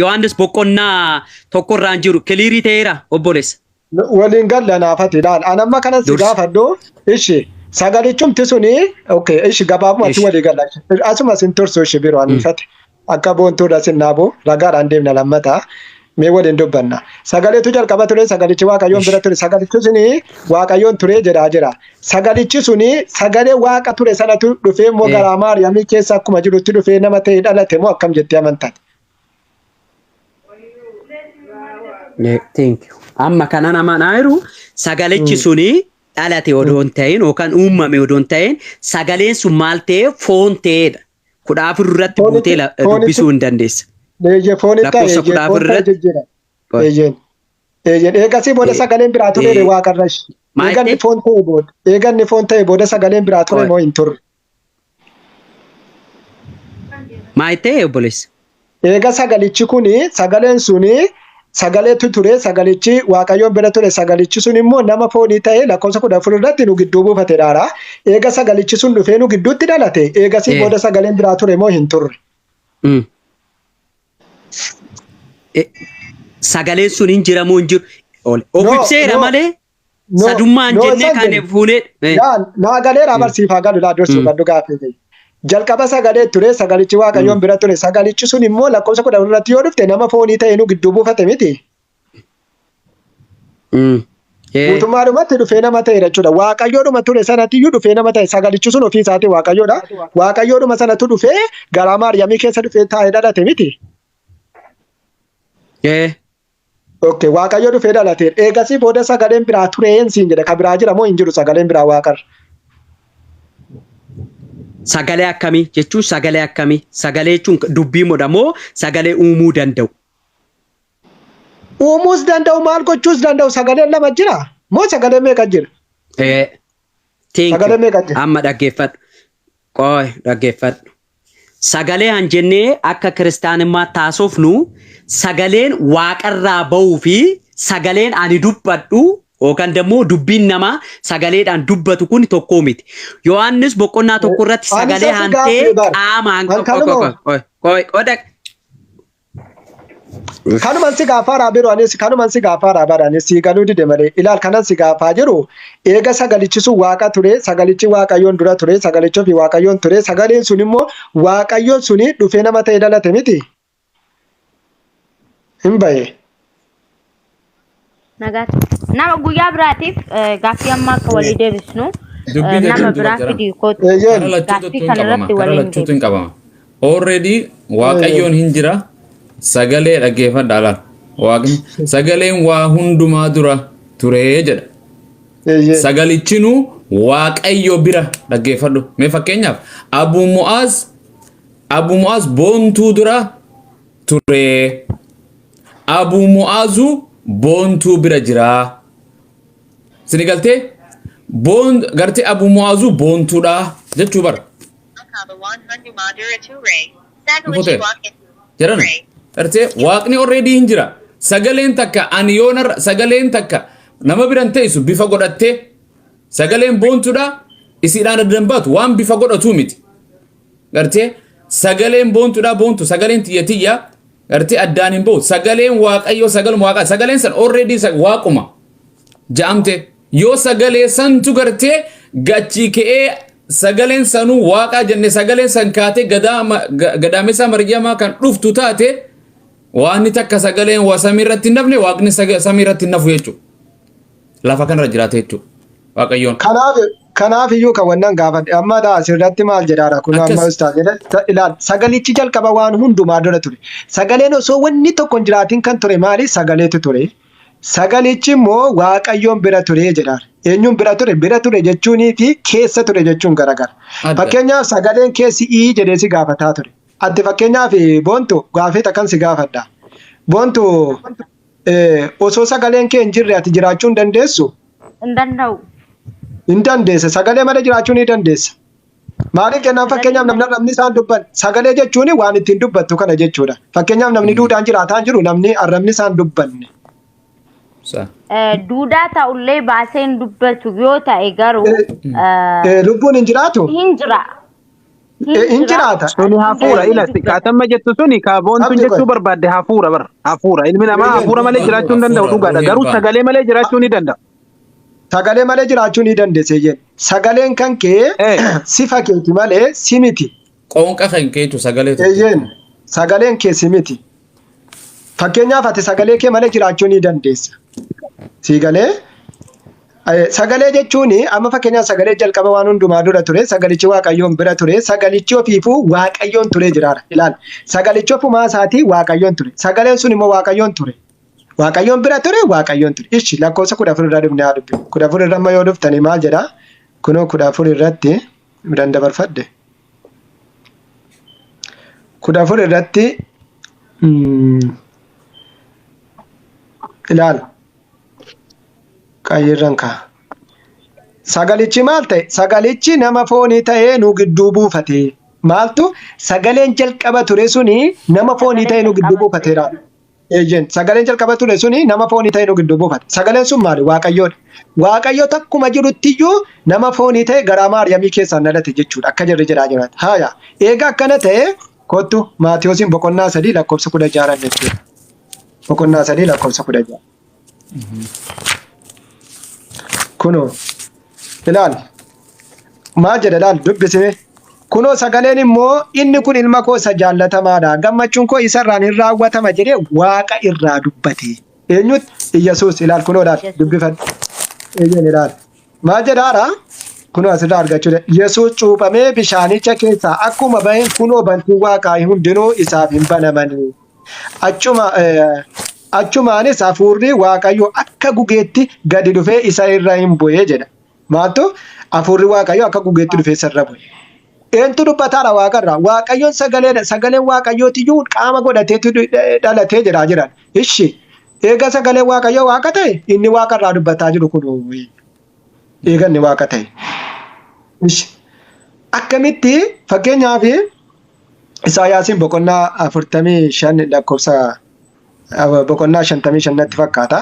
Yohaannis boqonnaa tokkorraan jiru clear ta'eera obboleessa. Waliin galla naafati ilaal. An amma kanan si Dursa. gaafadhu ishi sagalichumti suni okay ishi gabaabumatti walii galla. Asuma sin tursu ishi biroo anifate. Akka boontuudha sin naabu ragaadhaan deemna lammataa. Mee waliin dubbanna. Sagaleetu jalqaba ture, sagalichi Waaqayyoon bira ture. Sagalichi suni Waaqayyoon ture jedhaa jira. Sagalichi suni sagalee Waaqa ture sanatu dhufee immoo garaa Maariyaamii keessa akkuma jirutti dhufee nama ta'e dhalate moo akkam jettee amantan? Thank you. Amma kanan amanaa jiru sagalichi suni dhalate odoo hin ta'in yookaan uumame odoo hin ta'in sagaleen sun maal ta'e foon ta'edha. 14 irratti buutee dubbisuu hin dandeessa. Eeyyee, foonitti Lakkoofsa eeyyee 14 foon ta'e irratti. jijjiira. Eeyyeen. Eeyyeen. Eegasii booda sagaleen biraa ture waaqarra. Maal Eeganni ta'e? foon ta'e booda. Eeganni foon ta'e booda sagaleen biraa ture moo hin turre? Maal ta'e obboleessa? Eega sagalichi kuni sagaleen suni sagaleetu ture, sagalichi Waaqayyoon bira ture, sagalichi sun immoo nama foonii ta'e lakkoofsa 14 irratti nu gidduu buufate dhaara. Eega sagalichi sun dhufee nu gidduutti dhalate, eegasii booda sagaleen biraa ture moo hin turre? Sagaleen sun hin jira moo hin jiru? Of No, ibseera no, malee no, sadummaan no, jennee isaan kan jennu. fuunee. Yaa naa galeera barsiifaa galu laa dursuu gaddu gaaffii kee. Jalqaba sagalee ture, sagalichi Waaqayyoon bira ture, sagalichi sun immoo lakkoofsa 14 irratti yoo dhufte nama foonii ta'e nu gidduu buufate miti. Guutummaadhumatti dhufee nama ta'e jechuudha. Waaqayyoodhuma ture sanatti iyyuu dhufee nama ta'e, sagalichi sun ofii isaatii Waaqayyoodha. Waaqayyoodhuma sanatu dhufee garaa Maariyaamii keessa dhufee taa'ee dhalate miti. Okay, Waaqayyo dhufee dhalate. Eegasii booda sagaleen biraa tureen siin jedha. Ka biraa jira moo hin jiru sagaleen biraa waaqarra? Sagalee akkamii jechuun sagalee akkamii? Sagalee jechuun dubbii modha moo sagalee uumuu danda'u? Uumuus danda'u, maal gochuus danda'u, sagaleen lama jira moo sagalee meeqa jira? Thank Sagalee you. meeqa jira? Amma dhaggeeffadhu. Qoy dhaggeeffadhu. Sagalee han jennee akka kiristaanummaa taasofnu sagaleen waaqarraa bahuu fi sagaleen ani dubbadhu yookaan immoo dubbiin namaa sagaleedhaan dubbatu kun tokko miti. Yohaannis boqonnaa tokko irratti Ani sagalee isa si hantee gaaffii bara. qaamaan An kanuma qoy qoy qoy Kanuman si gaafaa biru, anis kanuman si gaafaa bara, anis si galuu dide malee. Ilaal, kanan si gaafaa jiru, eega sagalichi sun waaqa ture, sagalichi Waaqayyoon dura ture, sagalichi ofii Waaqayyoon ture, sagaleen sun immoo Waaqayyoon suni dhufee nama ta'e dhalate miti. Hin bahe. Nagaatti. Nama guyyaa biraatiif gaaffii amma akka walii deebisnu Dubbii nama jajjabduu biraa jira. fidii kootu. Eeyyeen. Kara lachuutu Gaaffii hin kana qabama. irratti Kara waliin lachuutu hin deebisna. qabama. Already Waaqayyoon hin jira. Sagalee dhaggeeffadhaa laal. Waaqni sagaleen waa hundumaa dura turee jedha. Sagalichinuu Waaqayyo bira dhaggeeffadhu. Mee fakkeenyaaf Abu Mu'aaz boontuu dura turee. Abu Mu'aazu boontuu bira jiraa. Sini galtee boon gartee Abu Mu'aazu boontuudha jechuu bara. Kutee. Jedhan gartee Waaqni already hin jira. Sagaleen takka ani yoo narra sagaleen takka nama biran teessu bifa godhattee sagaleen boontuudha isiidhaan addan baatu waan bifa godhatu miti. Gartee sagaleen boontuudha, boontu sagaleen tiyya tiyya gartee addaan hin bahu. Sagaleen Waaqayyo sagaluma Waaqa, sagaleen san already Waaquma ja'amte yoo sagalee santu gartee gachii ka'ee sagaleen sanuu Waaqaa jenne, sagaleen san kaatee gadaamessa Maryamaa kan dhuftu taate, waan takka sagaleen waa samii irratti hin nafne, Waaqni samii irratti hin nafu jechuudha. Lafa kanarra jiraate jechuudha. Waaqayyoon. Kanaaf iyyuu kan wannan gaafadhe amma dha asirratti maal jedhaadha kun amma ustaaz jedhe ilaal, sagalichi jalqaba waan hundumaa dura ture. Sagaleen osoo wanni tokko hin jiraatin kan ture maali? Sagaleetu ture. Sagalichi immoo Waaqayyoon bira ture jedhaan. Eenyuun bira ture? Bira ture jechuunii fi keessa ture jechuun garagara. Adda. Fakkeenyaaf sagaleen keessi ii jedhee si gaafataa ture. Ati fakkeenyaaf boontu gaafii takkan si gaafadha. Boontu, osoo sagaleen kee hin jirre ati jiraachuu hin dandeessu? Hin danda'u. Hin dandeessa. Sagalee malee jiraachuu ni dandeessa. Maaliif jennaan, fakkeenyaaf namni arrabni isaan dubban, sagalee jechuun waan ittiin dubbattu kana jechuudha. Fakkeenyaaf namni duudhaan jiraataa hin jiru, namni arrabni isaan dubbanne. Duudaa ta'ullee baasee hin dubbatu yoo ta'e garuu Lubbuun hin jiraatu? Hin jira. Hin jiraata. Suni hafuura ila kaatamma jettu suni ka boontuun Abdi jechuu qoy. barbaadde hafuura bar hafuura ilmi namaa hafuura malee jiraachuu hin danda'u Hafuura, dhugaadha ruuhiin garuu ba'a. sagalee malee jiraachuu ni danda'a. Sagalee malee jiraachuu ni dandeesse jeen. Sagaleen kan kee sifa keeti malee si miti. Qoonqa kan keetu sagalee tokko. Eeyyeen sagaleen kee si miti. Fakkeenyaaf ati sagalee kee malee jiraachuu ni dandeessa. Sii galee sagalee jechuun amma fakkeenyaaf sagalee jalqaba waan hundumaa dura ture sagalichi waaqayyoon bira ture sagalichi ofiifuu waaqayyoon ture jiraara. Ilaali sagalichi ofumaa isaatii waaqayyoon ture sagaleen sun immoo waaqayyoon ture. Waaqayyoon bira ture waaqayyoon ture. Ishi lakkoofsa 14 irraa dhufnee haa dubbinu. 14 irra amma yoo dhuftanii maal jedhaa? Kunoo 14 irratti biraan dabarfadhe. 14 irratti ilaala. Qayyirran ka'a. Sagalichi maal ta'e? Sagalichi nama foonii ta'ee nu gidduu buufate. Maaltu sagaleen jalqaba ture suni nama foonii ta'ee nu gidduu buufateera. Eeyyeen sagaleen jalqaba ture suni nama foonii ta'ee nu gidduu buufate. Sagaleen sun maali? Waaqayyoodha. Waaqayyo takkuma jirutti iyyuu nama foonii ta'e garaa Maariyaamii keessaan dhalate jechuudha. Akka jirri jedhaa jiraata. Haaya. Eega akkana ta'e kottu Maatiyoosiin boqonnaa 3 lakkoofsa 16 jechuudha. Boqonnaa 3 lakkoofsa 16. Kunoo ilaali. Maal jedha ilaali dubbisime. Kunoo sagaleen immoo inni kun ilma koo isa jaallatamaadha. Gammachuun koo isarraan hin raawwatama jedhee waaqa irraa dubbate. Eenyutti? Iyyasuus ilaali kunoo ilaali dubbifadhu. Eeyyeen ilaali. Maal jedhaara? Kunoo asirraa argachuu dandeenya. Yesuus cuuphamee bishaanicha keessaa akkuma baheen kunoo bantiin waaqaa hundinuu isaaf hin banamanii. Achuma achumaanis hafuurri Waaqayyoo akka gugeetti gadi dhufee isa irra hin bu'ee jedha. Maaltu hafuurri Waaqayyoo akka gugeetti dhufee isa irra bu'e. Eentu dubbataadha waaqarraa? Waaqayyoon sagaleedha. Sagaleen Waaqayyootiyyuu qaama godhateetu dhalatee jedhaa jiran. Ishi eega sagaleen Waaqayyoo waaqa ta'e inni waaqarraa dubbataa jiru kun eega inni waaqa ta'e. Ishi akkamitti fakkeenyaaf Isaayaasiin boqonnaa 45 lakkoofsa boqonnaa 55 natti fakkaata.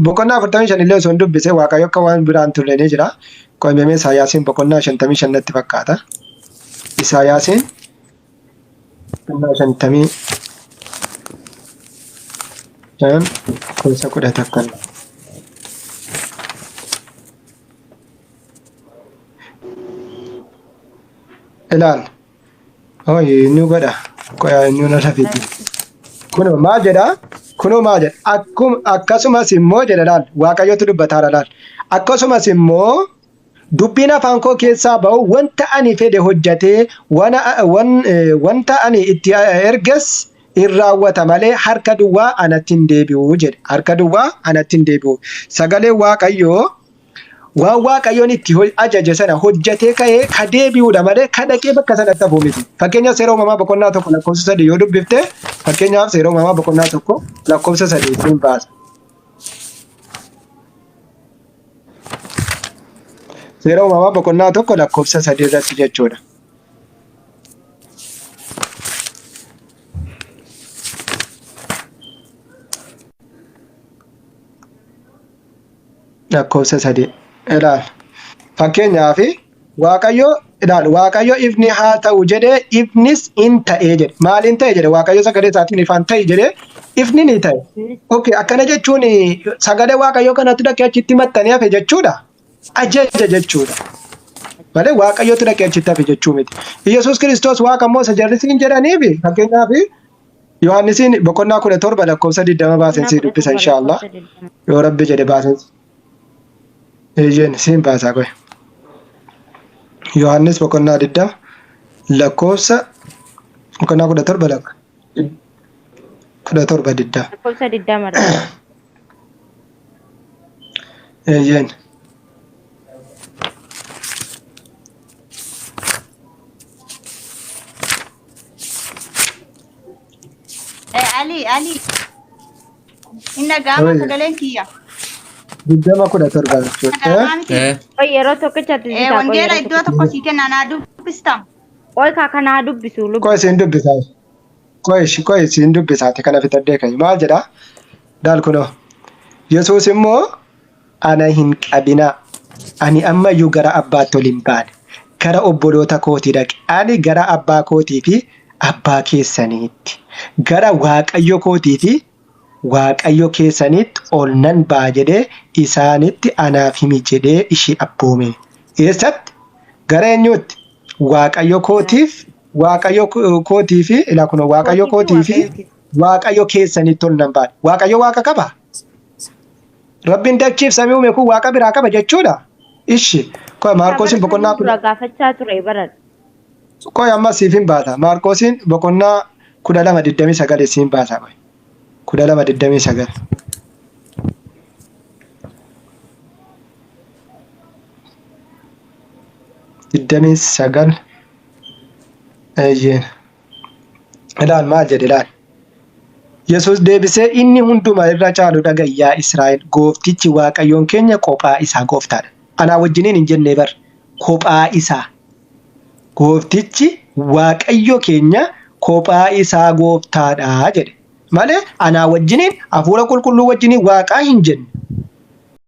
Boqonnaa 45 illee osoo hin dubbise Waaqayyo akka waan biraan turre ni jira. Qo'amee Isaayaasiin boqonnaa 55 natti fakkaata. Isaayaasiin boqonnaa 55 lakkoofsa 11. Ilaal. Hooyi inni godha. Qoyaa inni na fidi. Kunoo maal jedhaa? Kunoo maal jedha? Akkum akkasumas immoo jedha laal. Waaqayyotu dubbataara laal. Akkasumas immoo dubbiin afaan koo keessaa ba'u wanta ani fedhe hojjetee wanta ani itti erges in raawwata malee harka duwwaa anatti hin deebi'u jedhe. Harka duwwaa anatti hin deebi'u. Sagaleen Waaqayyoo waan Waaqayyoon itti ajaje sana hojjetee ka'ee ka deebi'uudha malee ka dhaqee bakka sanatti hafuu miti. Fakkeenyaaf seera uumamaa boqonnaa 1 lakkoofsa 3 yoo dubbifte fakkeenyaaf seera uumamaa boqonnaa 1 lakkoofsa 3 ittiin baasa. Seera uumamaa boqonnaa 1 lakkoofsa 3 irratti jechuudha. Lakkoofsa 3 ilaal. Fakkeenyaaf Waaqayyo ilaal Waaqayyo ifni haa ta'u jedhee ifnis in ta'ee jedhe. Maaliin ta'e jedhe Waaqayyo sagalee isaatiin ifaan ta'e jedhee ifni ni ta'e. Okay, akkana jechuun sagalee Waaqayyo kanatti dhaqee achitti maxxanee hafe jechuudha. Ajaja jechuudha. Malee Waaqayyotu dhaqee achitti hafe jechuu miti. Yesuus Kiristoos Waaqa immoo isa jarri siin jedhaniif fakkeenyaaf Yohaannisiin boqonnaa 17 lakkoofsa 20 baasen Boqonnaa sii kudha dubbisa torba inshaallah. lakkoofsa 20. Yoo Rabbi jedhe baasen. Eeyyeen siin baasaa qoy. Yohaannis boqonnaa 20 lakkoofsa boqonnaa 17 lakk 17 20. Lakkoofsa 20 irraa. Eeyyeen. Ali, Ali. Hin dhaga'ama Oye. sagaleen kiyya. 20 17 jechuudha. Dhaga'amaa miti. Qoy yeroo tokkichatti bitaa qoy Wangeela yeroo iddoo tokkicha. tokko sii kenna naa dubbista. Qoy kaa kanaa dubbisu Qoy lubbu. siin dubbisaa. Qoy qoy siin dubbisaati kana fixadhee ka'i. Maal jedhaa? Daal kunoo. Yesuus immoo ana hin qabinaa. Ani ammayyuu gara abbaatti ol hin baane. Gara obboloota kootii dhaqi. Ani gara abbaa kootii fi abbaa keessaniitti, gara Waaqayyo kootii fi Waaqayyo keessaniitti ol nan ba'a jedhee isaanitti anaaf himi jedhee ishee abboome. Eessatti? Gara eenyuutti? Waaqayyo kootiif Waaqayyo kootii fi ilaa kunoo Waaqayyo Kootii fi kootii fi Waaqayyo keessan. Waaqayyo keessanitti ol nan ba'a. Waaqayyo Waaqa qabaa? Rabbiin dachiif samii uume kun Waaqa biraa qaba jechuudha? Ishi. Qoy Isaa Maarqoosiin bara boqonnaa sanin dura kudha gaafachaa ture baran. qoy amma siif hin baasa. Maarqoosiin boqonnaa 12:29 siin baasa qoy. 12:29. 29 eeyyeen. Ilaal maal jedhe ilaal. Yesuus deebisee inni hunduma irra caalu dhaga'i yaa Israa'el gooftichi Waaqayyoon keenya kophaa isaa gooftaadha. Anaa wajjiniin hin jennee bar kophaa isaa. Gooftichi Waaqayyo keenya kophaa isaa gooftaadha jedhe. Malee anaa wajjiniin hafuura qulqulluu wajjiniin waaqaa hin jenne.